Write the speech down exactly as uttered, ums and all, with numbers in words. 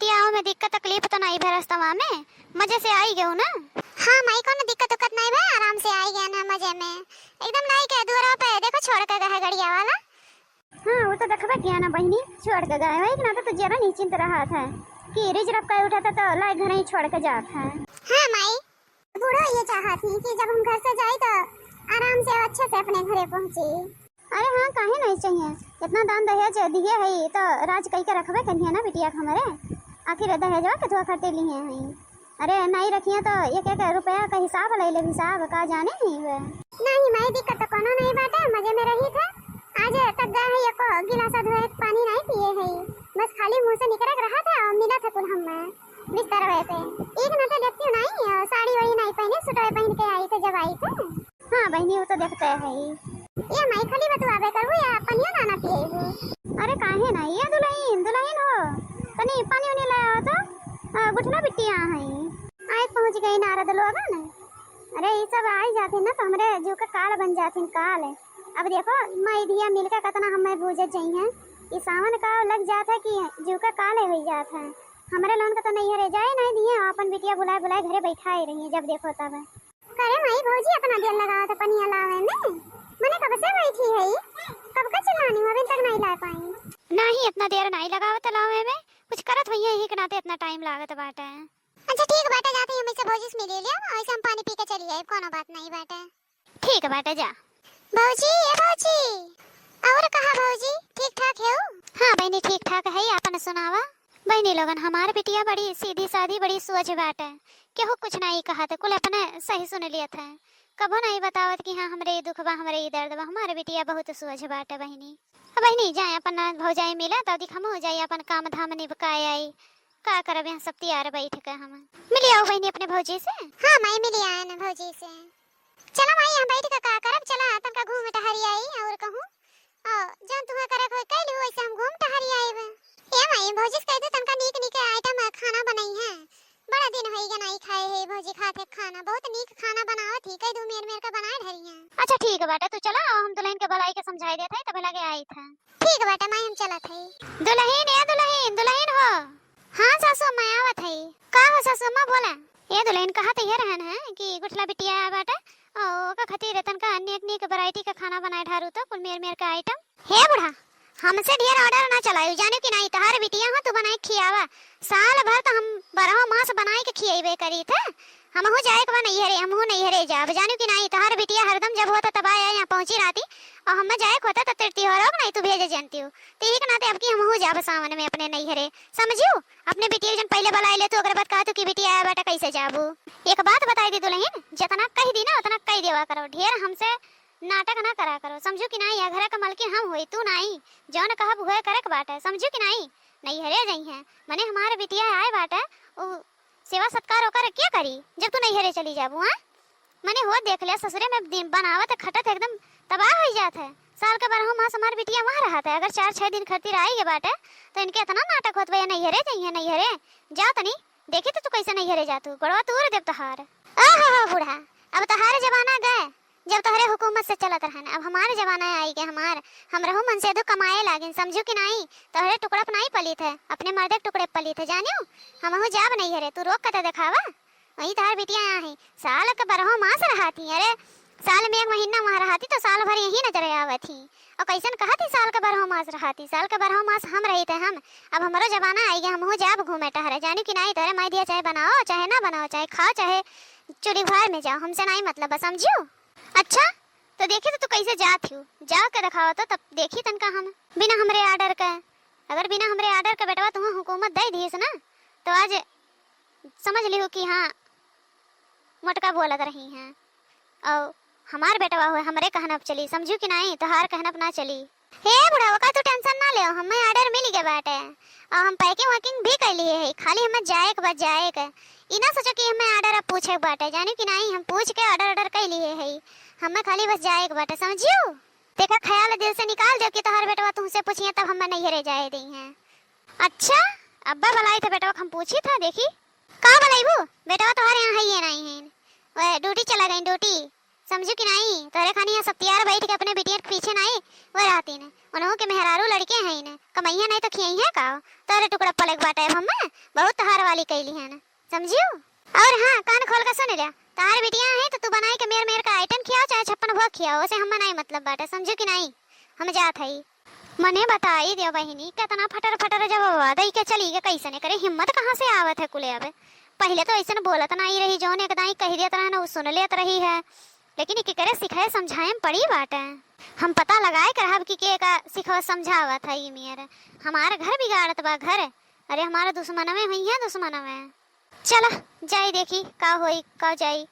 बिटिया, आवे में दिक्कत तकलीफ तो नाहीं भे रस्तवा में? मजे से आई गयो ना? हाँ माई, कौनो दिक्कत उक्कत नाहीं भे, आराम से आई गए ना मजे में। एकदम लाई के दुआरा पे देखो छोड़ के गए है गड़िया वाला। हाँ, वो तो देखबे किया ना बहिनी, छोड़ के गए। वही के नाते तो जरा निश्चिंत रहत है कि रिजर्व कर उठा था तो लाई घर ही छोड़ के जात है। हाँ माई। बूढ़ो ये चाहत ही कि जब हम घर से जाई तो आराम से अच्छे से अपने घरे पहुँची। अरे हाँ, काहे नहीं चाहिए? इतना दान दहेज दिए है तो राज कई के रखबे करिए ना बिटिया के हमरे। आखिर दहेजवा के धोखा खातिर लिए हैं। अरे नहीं रखिए तो एक एक रुपया का हिसाब ले ले, हिसाब का जाने नहीं हुए। नहीं माई, दिक्कत तो कोनो नहीं बाटे, मजे में रही थे। आज तक गए है एको गिलासा धोए के पानी नहीं पिए है, बस खाली मुँह से निकरक रहा था और मिला था कुल हमें बिस्तरवे पे। एक ना तो देखती हूँ नहीं, साड़ी वाड़ी नहीं पहने, सुटवे पहन के आई थे जब आई थे। हाँ बहिनी, वो तो देखते है। ये माई, खाली बतुआबे करबू या पनियो ना ना पिएबू? अरे काहे ना, ये दुलहिन, दुलहिन हो, तनी पानी उनी ले आओ तो। आ, गुठला बिटिया है, आए पहुँच गई नारद लोगन। अरे ये सब आई जाते ना तो हमरे जीव के काल बन जाते काल। अब देखो, माई धिया मिलके कितना हमें बूझत जाई हैं। ई सावन का लग जात है कि जीव के काले हो जात है। हमरे लोगन का तो नैहरे जाए नहीं दिए, अपन बिटिया बुलाए बुलाए घरे बैठाए रही है, जब देखो तब। करे माई, भौजी इतना देर लगावत है पनिया लावे में? मने कब से बैठी है, कब का चिल्लानी हो, अभी तक नहीं ला पाई। नहीं, इतना देर नहीं लगावत लावे में, कुछ करत हुई है, यही के नाते इतना टाइम लागत बाटे। अच्छा ठीक बाटे, जाते ही हम इसे भौजी से मिले लिया, ऐसे हम पानी पी के चली आए, कोनो बात नहीं बाटे। ठीक बाटे, जा। भौजी, ए भौजी, और कहा भौजी, ठीक ठाक है? हाँ बहिनी, ठीक ठाक है, आपन सुनावा। बहिनी लोगन, हमार बिटिया बड़ी सीधी सादी, बड़ी सोझ बाटे, केहू कुछ नहीं कहत, कुल अपने सही सुन लियत है, कबो नहीं बतावत कि हाँ हमरे ई दुख बा, हमरे ई दर्द बा। हमार बिटिया बहुत सोझ बाटे बहिनी। अब बहिनी जाए अपन ननद भौजाई मिले, तो दिख हमहू जाई अपन काम धाम निपकाए आई। का करब यहाँ सब तियार बैठ के हम। मिली आओ बहिनी अपने भौजी से। हाँ माई, मिली आए ना भौजी से। चला माई, यहाँ बैठ के का करब, चला तनका घूम टहरी आई और कहूँ। और जौन तुम्हें करे कोई कह लियो, वैसे हम घूम टहरी आइब। ए माई, भौजी से कह दे तनका नीक नीक आइटम खाना बनाई है। बड़ा दिन होई गया नहीं खाए है भौजी खाते खाना, बहुत नीक खाना बनावत ही, कह दू मेर मेर का बनाए ढरी है। अच्छा ठीक बाटे, तू चला, हम दुलहिन के बुलाई के समझाई देत है, तबे लगे आई था। ठीक बाटे माई, हम चलत है। दुलहिन, ए दुलहिन, दुलहिन हो। हाँ सासू अम्मा, आवत है। का हो सासू अम्मा, बोला। ए दुलहिन, कहत ये रहन है कि गुठला बिटिया बाटे, ओ, ओका खातिर तनका अनेक अनेक variety का खाना बनाए ढारू तो, कुल मेर मेर का item। हे बूढ़ा, हमसे ढेर order ना चलायू, जानियो कि नाई, तहार बिटिया हो, तू बनाए खियावा। साल भर तो हम बारहो मास बनाए के खियेबे करी थे। हमहू जाए के बा नैहरे, हमहू नैहरे जाब, जानियो कि नाई, तहार बिटिया हरदम जब होता तब आया यहाँ पहुँची रहती, और हमें जाए के होता तो तेरे तिहारों को नहीं तू भेजे जानती हो। तो यही के नाते अब की हमहू जाब सावन में अपने नैहरे, समझियो? अपने बिटिया जन पहले बुलाए ले तू, ओकरे बाद कहा तू कि बिटिया आया बेटा कैसे जाबू? एक बात बताई दी दुलहिन, जितना कह दी ना उतना कह देवा करो, ढेर हमसे नाटक ना करा करो, समझू कि ना? या घर का मलकिन हम होई, तू नाई, जौन कहब हुए करे के बाटे, समझू कि नाई? नैहरे जइहें, मने हमारे बिटिया आए बाटे, उ सेवा सत्कार ओकर क्या करी जब तू नैहरे चली जाबू, हाँ? मने हो देख लिया, ससुरे में दिन बनावत खटत एकदम तबाह हो जात है। साल के बारहों मास हमार बिटिया वहाँ रहत है, अगर चार छह दिन खातिर आई के बाटे तो इनके इतना नाटक होत बा, नैहरे जइहें, नैहरे जाओ तनी, देखी तो तू कैसे नैहरे जातू, गोड़वा तूर देब तोहार। ओहो हो बूढ़ा, अब तोहार जमाना गए, जब तोहरे हुकूमत से चलत रहन, अब हमार जमाना आई के हमार, हम रहू मन से दो कमाए लागिन, समझू कि नाई? तोहरे टुकड़ा पे नाई पली थे, अपने मर्दे के टुकड़े पे पली थे, जानियो? हमहू जाब नैहरे, तू रोक के तो देखावा। वही तोहार बिटिया यहाँ है, साल के बारहों मास रहती, अरे साल में एक महीना वहाँ रहती तो साल भर यही नजर आवत ही। और कैसन कहत ही साल के बारहों मास रहती, साल के बारहों मास हम रही थे हम। अब हमरो जमाना आई गया, हमहू जाब घूमे टहरे, जानी कि नाई, तोहरे माई दिया चाहे बनाओ चाहे ना बनाओ, चाहे खाओ चाहे चूल्ही घर में जाओ, हमसे नाई मतलब बा, समझियो? अच्छा तो देखी तो तू कैसे जात हियो, जा के देखाओ तो, तब देखी तनका हम बिना हमरे order के, अगर बिना हमरे order के बेटवा तुम्हें हुकूमत दे दीस ना तो आज समझ लिहो कि हाँ मोटका बोलत रही हैं। और हमार बेटवा हुए हमरे कहना पे चली, समझू कि नाई? तोहार कहना पे ना चली। हे बुढ़ावा, का तू tension ना ले, हमें order मिल गए बाटे और हम packing वैकिंग भी कर लिए है, खाली हमें जाए के बा, जाए के। ई ना सोचो कि हमें order अब पूछे के बाटे, जानी कि नाई? हम पूछ के order order कर लिए है, हमें खाली बस जाए के बाटे, समझियो? देखा, ख्याल दिल से निकाल दो कि तोहार बेटवा तुमसे पूछिए तब हमें नैहरे जाए दी हैं। अच्छा, अब्बा बुलाई थे बेटवा, हम पूछी था, देखी। का बुलाईबू? बेटवा तोहार यहाँ है ये नहीं है, वह ड्यूटी चला गई, ड्यूटी। समझू कि नाई? तोहरे खानी यहाँ सब तियार बैठ के अपने बिटियन के पीछे नाई वो रहती ने। उन्हों के मेहरारू लड़के हैं ने, कमैया नाई तो खियई है का? तोहरे टुकड़ा पलक बाटे अब हमें, बहुत तोहार वाली कैली है ने, समझू? और हाँ, कान खोल के सुन लिया, तोहार बिटिया है तो तू बनाई के मेर मेर का आइटम खियाओ चाहे छप्पन भोग खियाओ, उसे हमें नाई मतलब बाटे, समझू कि नाई? हम जात हई। मने बताई देव बहिनी, केतना फटर फटर जवाबवा दई के चली गए, कैसने करे हिम्मत कहाँ से आवत है कुले? अब पहिले तो ऐसन बोलत नाई रही, जौन एक दाई कह देत रहे ना, उ सुन लेत रही है। लेकिन इके करे सिखाए समझाए में पड़ी बाटे। हम पता लगाए के रहब कि के का सिखावत समझावत है ई मेर। हमार घर बिगाड़त बा घर। अरे हमारे दुश्मनवे हुई है, दुश्मनवे। चला जाई देखी का होई का जाई।